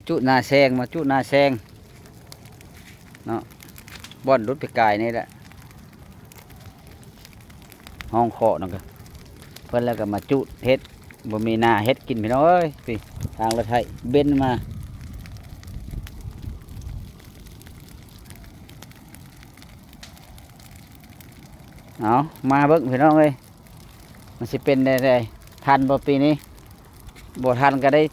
ຈຸໜ້າແຊງ ມາຈຸໜ້າແຊງເນາະ ບ່ອນຫຼຸດໄປກາຍນີ້ແຫຼະ ຫ້ອງເຄາະນັ້ນກະ ເພິ່ນແລ້ວກະມາຈຸເຮັດ ບໍ່ມີໜ້າເຮັດກິນພີ່ນ້ອງເອີຍ. ນີ້ທາງລົດໄຖເບັນມາ ເອົາ ມາເບິ່ງພີ່ນ້ອງເອີຍ ມັນຊິເປັນແນວໃດ ທັນບໍ່ປີນີ້? ບໍ່ທັນກະໄດ້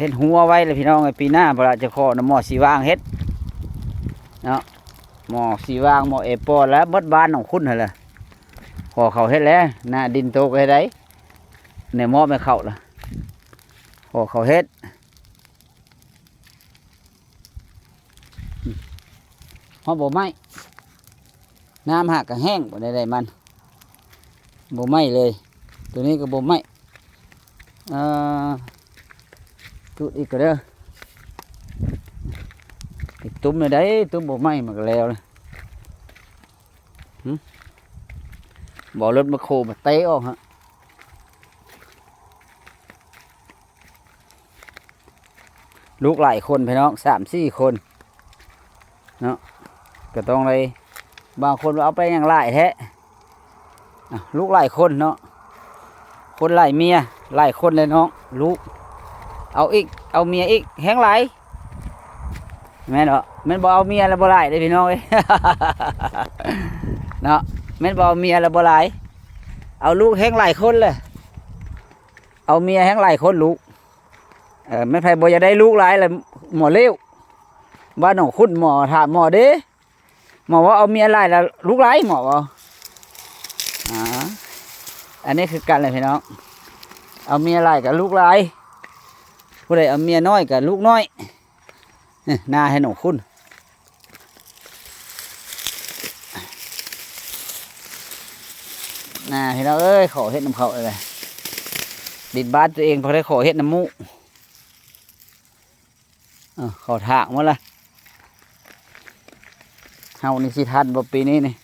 ເຮັດຮົ້ວໄວ້ແລ້ວພີ່ນ້ອງເອີຍ. ປີໜ້າພຸ້ນລະຈະຂໍນຳໝໍສີຫວ່າງເຮັດເນາະ ໝໍສີຫວ່າງ ໝໍເອປອນ ແລ້ວໝົດບ້ານໜອງຂຸນຫັ້ນແຫຼະ ຂໍເຂົາເຮັດແລ້ວ ໜ້າດິນໂຕກະເຮັດໄດ້ ແນວເໝາະແມ່ເຂົາລະ ຂໍເຂົາເຮັດ. ເຮົາບໍ່ໄໝ້ ນ້ຳຫາກະແຫ້ງ ບໍ່ໄດ້ໄດ້ມັນ ບໍ່ໄໝ້ເລີຍ ໂຕນີ້ກະບໍ່ໄໝ້. ເອີ ຈຸດອີກກະເດີ ໄປຕຸ້ມແນວໃດ ຕຸ້ມບໍ່ໄໝ້ມັນກະແລ້ວເລີຍ. ຫຶ ບໍ່ເອົາລົດແມັກໂຄມາເຕະອອກຫັ້ນ. ລູກຫຼາຍຄົນພີ່ນ້ອງ ສາມສີ່ຄົນເນາະ ກະຕ້ອງໄດ້ ບາງຄົນວ່າເອົາໄປຫຍັງຫຼາຍແທ້ ອ່ະ ລູກຫຼາຍຄົນເນາະ ຄົນຫຼາຍເມຍ ຫຼາຍຄົນເລີຍນ້ອງ ລູກ ເອົາອີກ ເອົາເມຍອີກ ແຮງຫຼາຍ ແມ່ນບໍ່? ແມ່ນບໍ່ເອົາເມຍລະບໍ່ຫຼາຍເດ້ພີ່ນ້ອງເອີຍ ເນາະ ແມ່ນບໍ່ເອົາເມຍລະບໍ່ຫຼາຍ ເອົາລູກແຮງຫຼາຍຄົນແຫຼະ ເອົາເມຍແຮງຫຼາຍຄົນລູກ. ເອີ ແມ່ນໃຜບໍ່ຢາກໄດ້ລູກຫຼາຍລະໝໍເລວ ບ້ານໜອງຂຸນ ໝໍຖາມໝໍເດ້ ໝໍວ່າເອົາເມຍຫຼາຍລະລູກຫຼາຍ ໝໍເວົ້າ. ອາ ອັນນີ້ຄືກັນແຫຼະພີ່ນ້ອງ ເອົາເມຍຫຼາຍກະລູກຫຼາຍ ຜູ້ໃດເອົາເມຍນ້ອຍກະລູກນ້ອຍ. ນີ້ ນາໃຫ້ໜອງຂຸນ ນາພີ່ນ້ອງເອີຍ ຂໍເຮັດນຳເຂົາເລີຍ ດິນບ້ານໂຕເອງ ພໍໄດ້ຂໍເຮັດນຳໝູ່. ເອີ ເຂົ້າຖາກໝົດລະ ເຮົານີ້ຊິທັນບໍ່ປີນີ້ນີ້?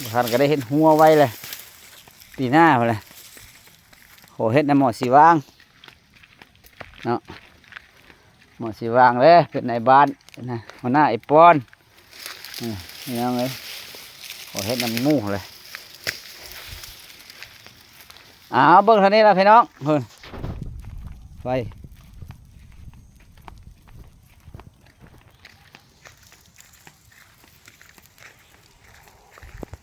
ບໍ່ທັນກະໄດ້ເຮັດຮົ້ວໄວ້ແຫຼະ ປີໜ້າພຸ້ນແຫຼະ ຂໍເຮັດນຳໝໍສີຫວ່າງ ເນາະ ໝໍສີຫວ່າງເດ້ ເປັນນາຍບ້ານ ເປັນນາຍຫົວໜ້າໄອ້ປອນ. ເອີ ພີ່ນ້ອງເອີຍ ຂໍເຮັດນຳໝູ່ເລີຍ. ເອົາ ເບິ່ງທາງນີ້ລະພີ່ນ້ອງ ເພິ່ນ ໄປ